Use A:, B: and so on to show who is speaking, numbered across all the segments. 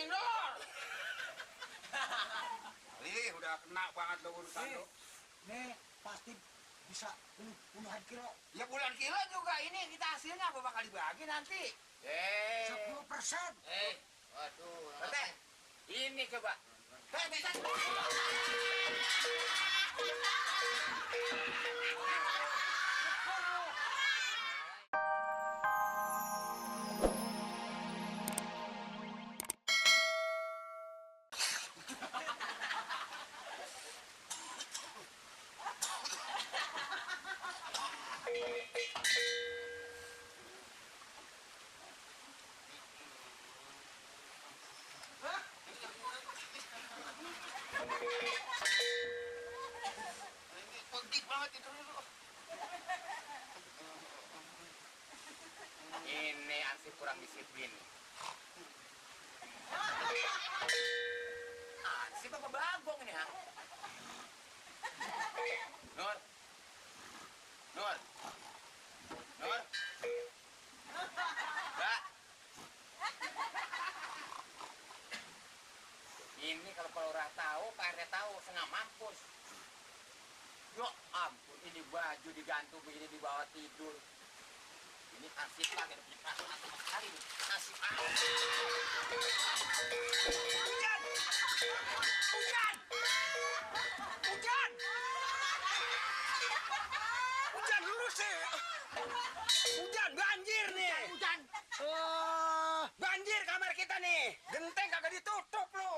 A: kendor. Ih, udah kena banget lo urusan lo.
B: Nih, pasti bisa puluhan kilo.
A: Ya puluhan kilo juga ini kita hasilnya apa bakal dibagi nanti?
B: 10%.
C: Waduh.
A: Teh, ini coba. Teh, bisa. Pegit banget itu dulu.
C: Ini ansip kurang disiplin. Ansip apa bagong ini, ha? Nur. Nur. Nur. Mbak. Ini kalau orang tahu, Pak RT tahu, setengah mampus. Ya ampun, ini baju digantung begini di bawah tidur. Ini ansip lagi ada perasaan sama sekali nih. Nasib
A: Hujan! Hujan! Hujan! Hujan dulu sih. Hujan, banjir nih.
B: Hujan.
A: Banjir kamar kita nih. Genteng kagak ditutup lu.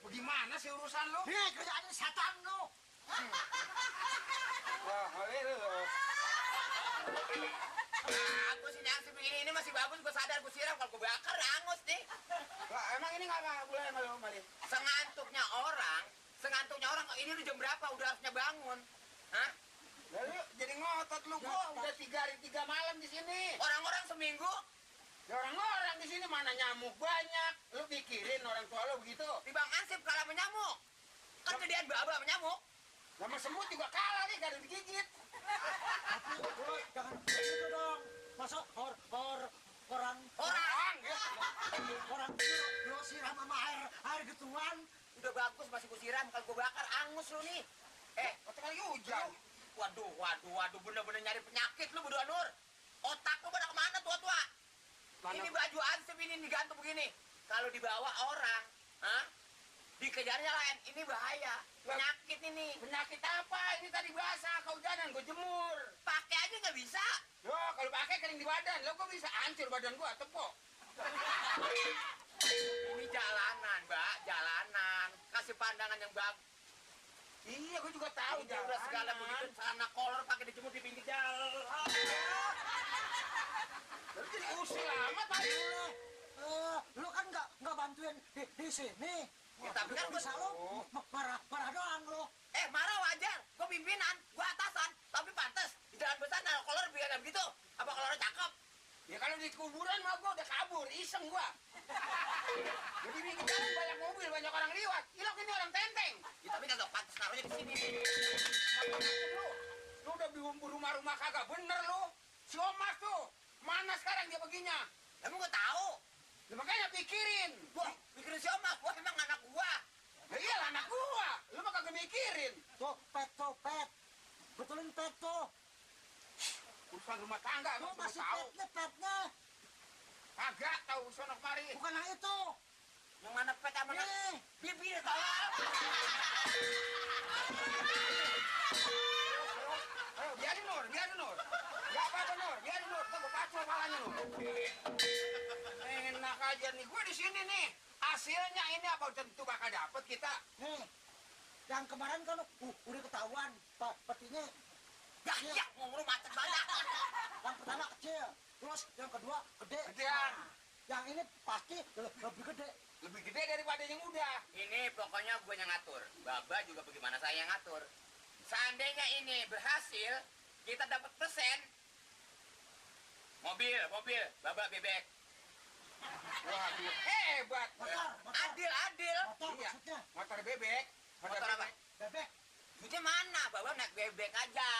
A: Bagaimana sih urusan lu?
B: Nih, kerjaan setan lu.
A: Wah, boleh lu.
C: Aku sih ansip begini ini masih bagus, gue sadar gue siram kalau gue bakar angus nih.
A: Lah, emang ini nggak boleh malu malin.
C: Sengantuknya orang ini udah jam berapa udah harusnya bangun. Hah?
A: Lalu jadi ngotot lu gua udah 3 hari 3 malam di sini.
C: Orang-orang seminggu
A: Ya orang-orang di sini mana nyamuk banyak. Lu pikirin orang tua lu begitu.
C: di Bang Ansip kalah sama nyamuk. Kan gedean baba sama nyamuk.
A: Sama semut juga kalah nih, gak ada digigit.
B: Lu jangan gitu dong. Masa orang
A: Ya.
B: orang lu siram sama air gituan.
C: Udah bagus masih gue siram, kalau gue bakar angus lu nih.
A: Otak lagi hujan.
C: Waduh, bener-bener nyari penyakit lu berdua Nur. Otak lu pada kemana tua-tua?
A: Mana?
C: Ini baju Ansip ini digantung begini. Kalau dibawa orang, dikejarnya lain, ini bahaya. Penyakit ini.
A: Penyakit apa? Ini tadi basah, kehujanan, gue jemur.
C: Pakai aja nggak bisa.
A: Yo, kalau pakai kering di badan, lo kok bisa hancur badan gua, tepuk.
C: Ini jalanan, Mbak, jalanan. Kasih pandangan yang bagus.
A: Iya, gue juga tahu
C: Udah udah segala begitu, celana kolor pakai dijemur di pinggir jalan.
A: Lu jadi usil amat tadi.
B: Lu kan nggak bantuin di sini.
C: Ya, tapi kan
B: bisa lu marah doang lu.
C: Marah wajar. Gue pimpinan, gue atasan. Tapi pantas di jalan besar naruh kolor biar kayak begitu. Apa kolornya cakep?
A: Ya kalau di kuburan mah gua udah kabur, iseng gua. Jadi di jalan banyak mobil, banyak orang liwat. Ilok ini orang tenteng.
C: Ya, tapi kagak pantas naruhnya di sini.
A: Lu udah bumbu rumah-rumah kagak bener lu. Si Omas tuh, mana sekarang dia baginya?
C: Emang gue tahu.
A: Ya, makanya pikirin.
C: Wah, mikirin siapa? Wah, emang anak gua.
A: Ya iyalah anak gua. Lu mah kagak mikirin.
B: Tuh, pet. Betulin pet tuh.
A: Urusan rumah tangga
B: Tuh
A: lu
B: masih
A: tahu.
B: petnya.
A: Kagak tahu sono kemari.
B: Bukan yang itu.
C: Yang mana pet sama anak?
B: Nih.
C: Bibir tahu.
A: Ayo, biarin Nur. Gak apa-apa Nur, biarin Nur. Tuh gua kacau palanya Nur. Enak aja nih, gua di sini nih. Hasilnya ini apa tentu bakal dapet kita.
B: Nih. Yang kemarin kan udah ketahuan petinya.
C: Ya, ngomong macet banyak.
B: Yang pertama kecil, terus yang kedua gede.
A: Gedean.
B: Nah, yang ini pasti lebih gede.
A: Lebih gede daripada yang udah.
C: Ini pokoknya gue yang ngatur. Baba juga bagaimana saya yang ngatur. Seandainya ini berhasil, kita dapat persen. Mobil, Baba bebek.
A: Waduh, hebat.
B: Motor.
C: Adil.
B: Motor
A: Iya.
B: maksudnya.
A: Motor bebek.
C: Motor apa?
B: Bebek.
C: Duitnya mana? Baba naik bebek aja.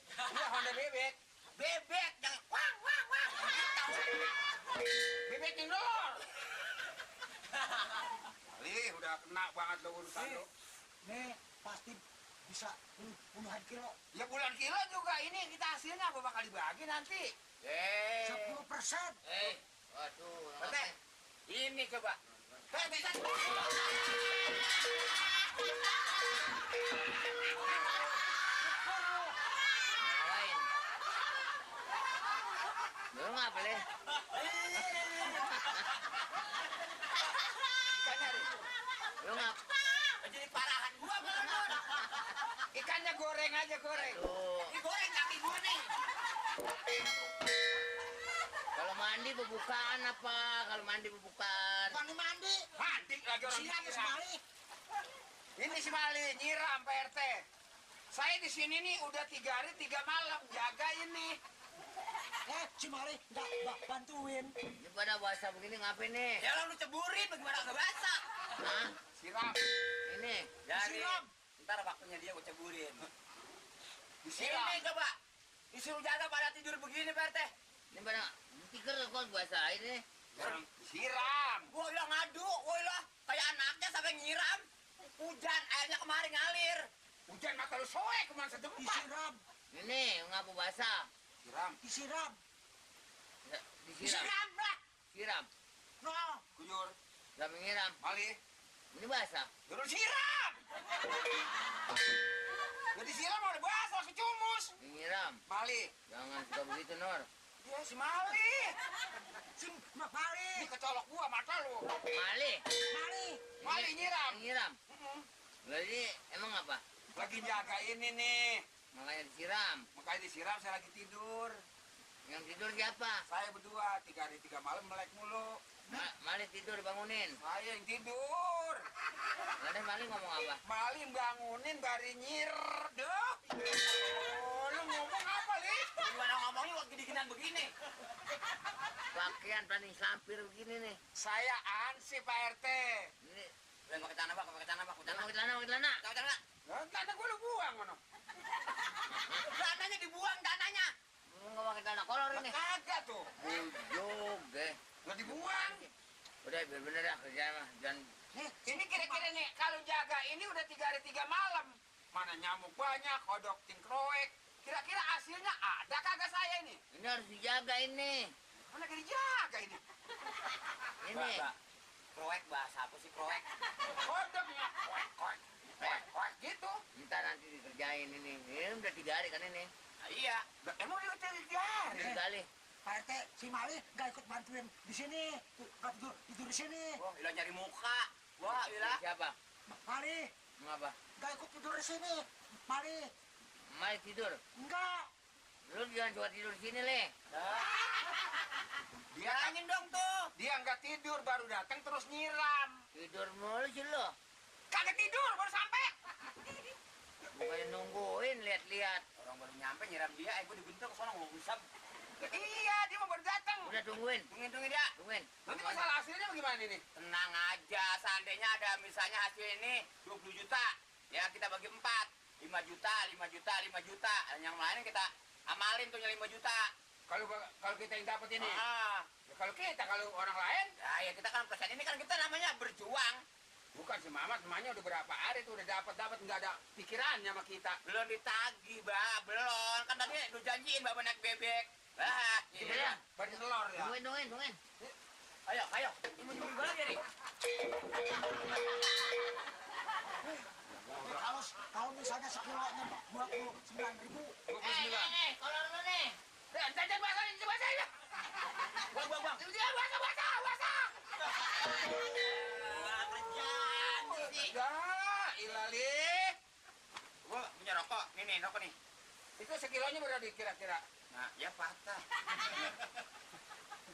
A: Iya, Honda bebek.
C: Bebek, jangan wang. Gitu.
A: Bebek indoor. Ih, udah kena banget lo urusan
B: Nih.
A: lo.
B: Nih pasti bisa puluhan kilo.
A: Ya bulan kilo juga ini kita hasilnya apa bakal dibagi nanti?
B: 10%.
C: Waduh.
A: Bete,
C: Ini coba.
A: bisa.
C: Ngapain? Lu ngapa, Le?
A: Ikannya, Ri.
C: Lu ngapa?
A: Jadi parahan gua bener. Ikannya goreng aja goreng.
C: Tuh.
A: Digoreng kaki gua nih.
C: Kalau mandi pembukaan apa? Kalau mandi pembukaan.
B: Mandi-mandi.
A: Mandi lagi orang
B: Siram
A: nyiram.
B: sekali.
A: Ini si Mali nyiram Pak RT. Saya di sini nih udah 3 hari 3 malam jaga ini.
B: Si Mali nggak bantuin.
C: Ini pada basah begini ngapain nih?
A: Ya lu ceburin bagaimana nggak basah?
C: Hah?
A: Siram.
C: Ini.
B: Disiram.
A: Ntar waktunya dia gue ceburin.
C: Disiram.
A: Ini coba. Disuruh jaga pada tidur begini Pak RT.
C: Ini pada pikir kok basah ini.
A: Siram. Gua ilah ngadu, gua ilah kayak anaknya sampai nyiram. Hujan, airnya kemarin ngalir. Hujan mata lu soek kemana sedempat.
B: Disiram.
C: Ini ngapu basah.
A: Siram.
B: Disiram.
C: Disiram.
A: lah.
C: Siram.
B: No.
A: Kujur.
C: Gak menyiram.
A: Mali.
C: Ini basah.
A: Terus siram. Jadi siram udah basah kecumus.
C: Menyiram.
A: Mali.
C: Jangan suka begitu, Nur.
A: Iya si Mali.
B: Si Mali.
A: Ini kecolok gua mata lu.
C: Mali.
B: Mali.
A: Mali nyiram.
C: Menyiram. Lah ini emang apa?
A: Lagi jaga ini nih.
C: Makanya disiram.
A: Makanya disiram saya lagi tidur.
C: Yang tidur siapa?
A: Saya berdua 3 hari 3 malam melek mulu.
C: Mali tidur bangunin.
A: Saya yang tidur.
C: Ada Mali ngomong apa?
A: Mali bangunin bari nyir. Duh. Oh, lu ngomong apa, Li? Gimana ngomongnya waktu gini-ginian begini?
C: Pakaian paling sampir begini nih.
A: Saya ansi Pak RT.
C: Ini
A: Udah pakai tanah, Pak, pakai tanah, Pak.
C: pakai celana, pakai celana.
A: Pakai tanah. Tanah gua lu buang mana? Dananya dibuang dananya.
C: Lu nggak pakai celana kolor ini.
A: Kagak tuh.
C: Bujug deh.
A: Nggak dibuang.
C: Udah biar bener dah kerja mah. Dan
A: Ini kira-kira nih kalau jaga ini udah 3 hari 3 malam. Mana nyamuk banyak, kodok tingkroek. Kira-kira hasilnya ada kagak saya ini?
C: ini harus dijaga ini.
A: Mana lagi dijaga ini?
C: Ini.
A: Kroek bahasa apa sih kroek? Kodoknya kroek, kroek, kroek, kroek gitu.
C: Ntar nanti dikerjain ini. Ini udah 3 hari kan ini.
A: Nah, iya. Emang dia udah 3 hari?
C: 3 kali.
B: Pak RT, si Mali nggak ikut bantuin di sini. Nggak tidur di sini.
A: Wah, Ila nyari muka. Wah, Ila.
C: Siapa?
B: Mali
C: Ngapa?
B: nggak ikut tidur di sini. Mali
C: Mali tidur.
B: enggak.
C: Lu jangan coba tidur di sini, Le.
A: Dia angin dong tuh. Dia nggak tidur baru datang terus nyiram.
C: Tidur mulu sih lo.
A: Kagak tidur baru sampai.
C: Bukannya nungguin, lihat-lihat.
A: Orang baru nyampe nyiram dia, gue dibentuk ke sana ngomong usap. Iya, dia mau baru datang.
C: Udah tungguin.
A: Tungguin dia.
C: Tungguin.
A: Nanti masalah hasilnya bagaimana ini? Tenang aja, seandainya ada misalnya hasil ini 20 juta. Ya kita bagi 4. 5 juta, 5 juta, 5 juta. Dan yang lain kita amalin tuh 5 juta. Kalau kita yang dapat ini. Ya, kalau orang lain, ya kita kan persen ini kan kita namanya berjuang. Bukan si Mamat, namanya udah berapa hari tuh udah dapat nggak ada pikirannya sama kita. Belum ditagih, belum. Kan tadi udah janjiin Mbak naik bebek. Bah,
C: Iya, ya.
A: Bagi telur ya.
C: Tungguin.
A: Ayo. Ini mau balik ya, nih.
B: Kalau misalnya sekilonya 29.000.
A: 29.
C: Kolor lu nih.
A: Dan basah ini basah ya. Buang. Dia basah. Kerjaan sih. Enggak, ilali. Gua punya rokok. Nih, rokok nih. Itu sekilonya berapa kira-kira? Nah, ya patah.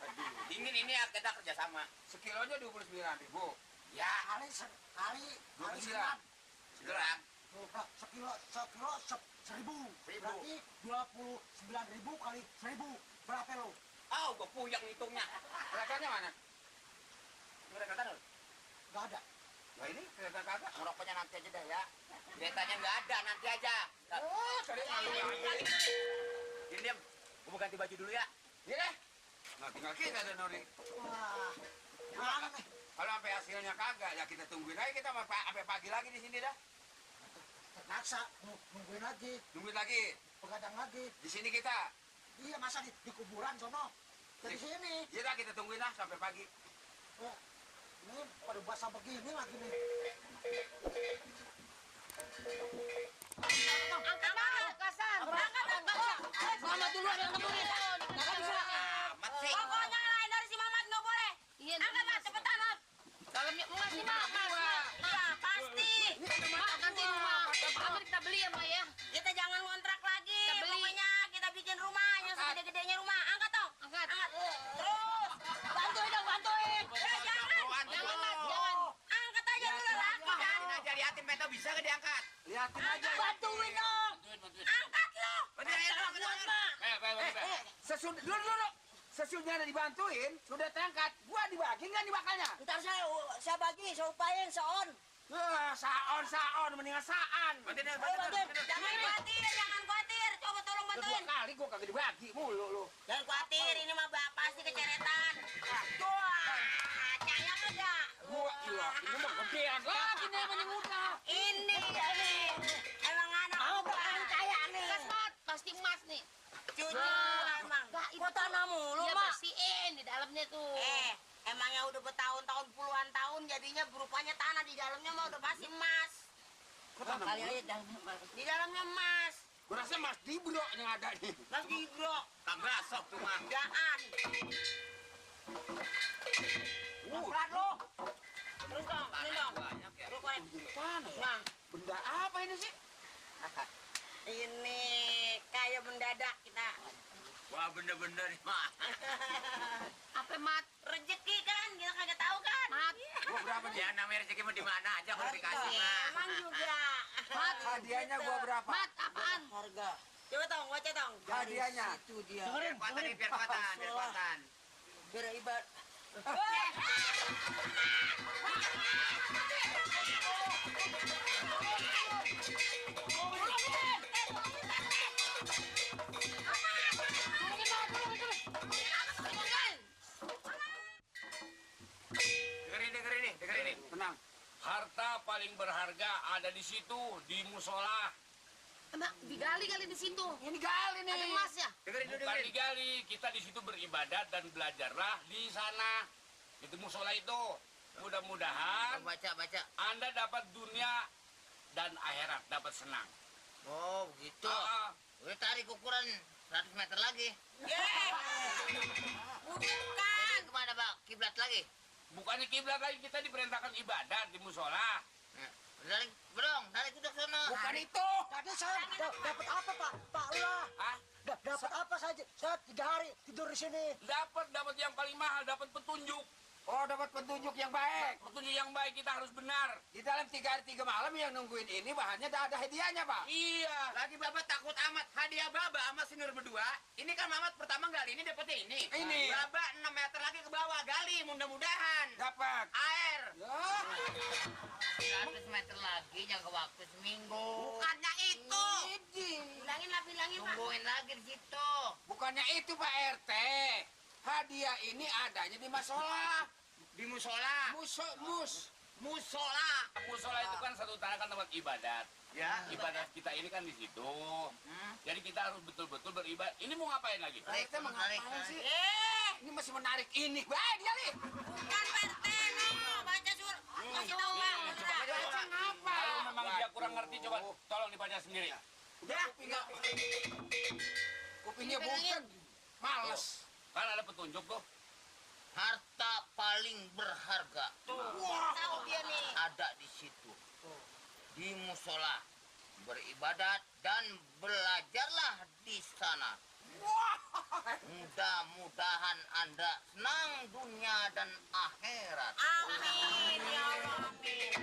A: Aduh, dingin ini ya kita kerja sama. Sekilonya 29.000. Ya,
B: Kali
A: 29.
B: segram.
A: Segram.
B: Sekilo 1.000. Berarti 29.000 kali 1.000. Berapa lo?
A: Oh, gua puyeng hitungnya. Kelihatannya mana? Udah kelihatan lu?
B: Nggak ada.
A: Nah ini kelihatan kagak? Ngerokoknya nanti aja dah ya. Kelihatannya nggak ada, nanti aja. Oh, tadi diam. Gua mau ganti baju dulu ya. Iya deh. Nah, tinggal kita ada Nori.
B: Wah, gimana nih?
C: Kalau sampai hasilnya kagak, ya kita tungguin aja kita sampai pagi lagi di sini dah.
B: Terpaksa nungguin lagi,
C: Nungguin lagi.
B: begadang lagi.
C: Di sini kita.
B: Iya masa di kuburan sono. Dari sini.
C: Iya dah kita tungguin dah sampai pagi.
B: Ya, ini pada basah begini lagi nih.
D: Angkat banget, kasar. Angkat, angkat.
E: Mamat dulu ada yang nemuin. Nggak bisa.
C: Amat sih.
D: Pokoknya lain dari si Mamat nggak boleh.
E: Iya,
D: Angkat, Mat, cepetan, Mat.
E: dalamnya emas nih, Mak.
D: Iya, pasti.
E: Mak, nanti rumah apa kita beli ya, Mak ya?
D: Kita jangan ngontrak lagi.
E: Kita beli.
D: Pokoknya kita bikin rumah yang segede-gedenya rumah. Angkat dong.
E: Angkat.
D: Terus.
E: Bantuin dong, bantuin.
D: Ya, jangan.
E: Jangan, Mak, jangan.
D: Angkat aja dulu lah.
A: Liatin aja, liatin Beto bisa nggak diangkat?
C: Liatin aja.
D: Bantuin dong. Angkat lo.
C: Dulu. Sesudah ada dibantuin, sudah terangkat. Gua dibagi nggak nih bakalnya?
B: Ntar saya bagi, saya upayain seon.
C: Saon, mendingan saan.
A: Bantuin,
D: Jangan khawatir, jangan khawatir. Coba tolong
C: Udah
D: bantuin.
C: 2 kali gua kagak dibagi mulu lu.
D: Jangan khawatir, ini mah pasti keceretan. Wah, cayang aja.
C: Gua iya, ini mah gedean lagi nih yang udah.
D: Ini. Emang anak bukan kaya nih.
E: Gas, Mat. Pasti emas nih.
D: Cucu
E: Ah.
D: emang.
E: Nah, itu
D: Kok tanah mulu,
E: Dia
D: Mak?
E: bersihin di dalamnya tuh.
D: Emangnya udah bertahun-tahun puluhan tahun jadinya berupanya tanah di dalamnya mah udah pasti emas.
B: Kali aja
D: Di dalamnya emas.
C: Gua rasa Mas Dibro yang ada nih.
D: Mas Gibro,
A: Tambah sok tuh mah.
D: daan.
B: Pelan lo.
D: Terus dong, ini dong.
A: Banyak ya.
D: Lu korek.
C: Mana ya?
D: Nah,
C: Benda apa ini sih?
D: ini kayak mendadak kita.
A: Wah bener-bener nih mah.
E: Apa, Mat?
D: Rezeki kan, kita kagak tahu kan.
E: Mat.
C: Gua berapa nih?
A: Ya namanya rezeki mau di mana aja kalau dikasih mah.
D: Emang juga.
E: Mat.
C: Hadiahnya gua berapa?
E: Mat, apaan?
B: Harga.
D: Coba tong, baca tong.
C: Hadiahnya.
B: Itu dia.
A: Biar kuatan nih, biar kuatan, biar kuatan.
B: Biar ibarat.
A: Dengerin nih.
C: Tenang.
F: Harta paling berharga ada di situ, di musola.
E: Emak, digali kali di situ.
C: Ini gali nih.
E: Ada emas ya?
A: Dengerin dulu,
F: Bukan
A: dengerin.
F: digali, kita di situ beribadat dan belajarlah di sana. Itu musola itu. Mudah-mudahan
A: Baca.
F: Anda dapat dunia dan akhirat, dapat senang.
A: Oh begitu.
F: Ah,
A: Udah tarik ukuran 100 meter lagi.
D: Bukan.
A: Kemana Pak? Kiblat lagi?
F: bukannya kiblat lagi, kita diperintahkan ibadat di musola.
A: Tarik, tarik udah sono.
C: Bukan itu.
B: Tadi saya dapat apa Pak Ulah?
F: Ah,
B: Dapat apa saja? Saya 3 hari tidur di sini.
F: dapat yang paling mahal, dapat petunjuk.
C: Oh, dapat petunjuk yang baik.
F: Petunjuk yang baik, kita harus benar.
C: Di dalam 3 hari 3 malam yang nungguin ini bahannya ada hadiahnya, Pak.
F: Iya.
A: Lagi Bapak takut amat hadiah Baba sama Sinur berdua. Ini kan Mamat pertama gali ini dapetnya ini.
C: Ini.
A: Baba 6 meter lagi ke bawah gali mudah-mudahan.
C: Dapat.
A: Air.
C: Ya.
A: 100 meter lagi jaga waktu seminggu.
D: Bukannya itu. Bilangin lah, Pak.
A: Tungguin lagi di situ.
C: Bukannya itu, Pak RT. Hadiah ini adanya di musola.
A: Di musola.
C: Musola.
F: Musola itu kan satu tanah kan tempat ibadat.
A: Ya.
F: Ibadat kita ini kan di situ. Jadi kita harus betul-betul beribadat. Ini mau ngapain lagi?
C: Pak RT mau ngapain sih?
D: Eh,
C: Ini masih menarik ini. Baik dia nih.
D: bukan PT no. Baca sur. Kasih tahu Bang.
C: Baca ngapa?
F: Kalau memang dia kurang ngerti, coba tolong dibaca sendiri.
C: Udah. Kupingnya bukan. Males.
F: Kan ada petunjuk tuh.
A: Harta paling berharga
D: Tahu dia nih.
A: ada di situ. Di musola. Beribadat dan belajarlah di sana. Mudah-mudahan Anda senang dunia dan akhirat.
D: Amin ya Allah. Amin.